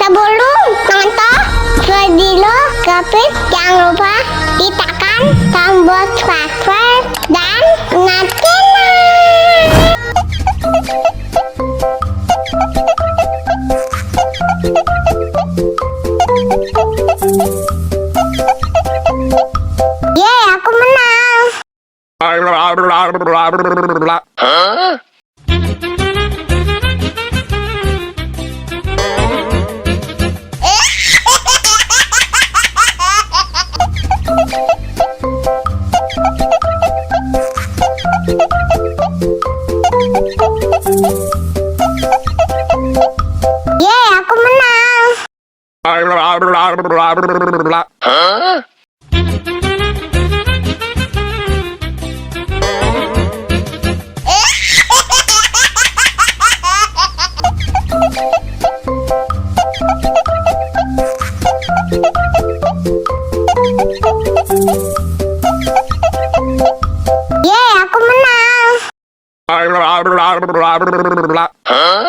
Sebelum nonton video Gapit, jangan lupa ditekan tombol subscribe dan nyalakan. Yeay, aku menang. Huh? Yeay, aku menang. Huh? Yeay, aku menang. Huh?